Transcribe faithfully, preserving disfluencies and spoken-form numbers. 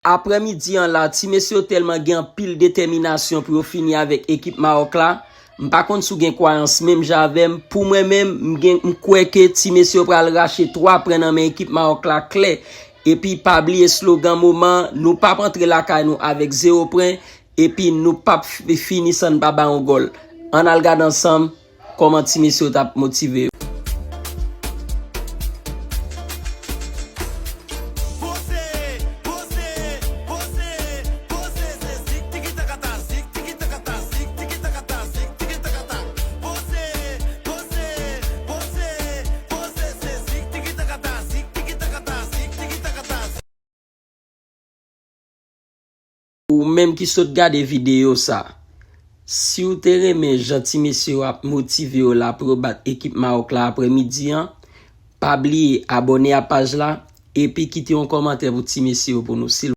Aprèmidi an la, ti mesye yo tèlman gen anpil detèminasyon pou yo fini avèk ekip Mawòk la. M pa konn si w gen kwayans menm jan avè m. Pou mwen menm, m gen, m kwè ke ti mesye yo pral rache twa pwen nan men ekip Mawòk la klè. Epi pa bliye slogan moman, nou p ap antre lakay nou avèk zewo pwen, epi nou p ap f-, fini san n pa bay yon gòl. Ann al gade ansanm kòman ti mesye yo t ap motive yo. Ou menm ki sot gade videyo sa, si w te renmen jan ti mesye yo ap motive yo la pou yo bat ekip Mawòk la aprèmidi an, pa bliye abòne a paj la, epi kite yon kòmantè pou ti mesye yo pou nou, silvouplè.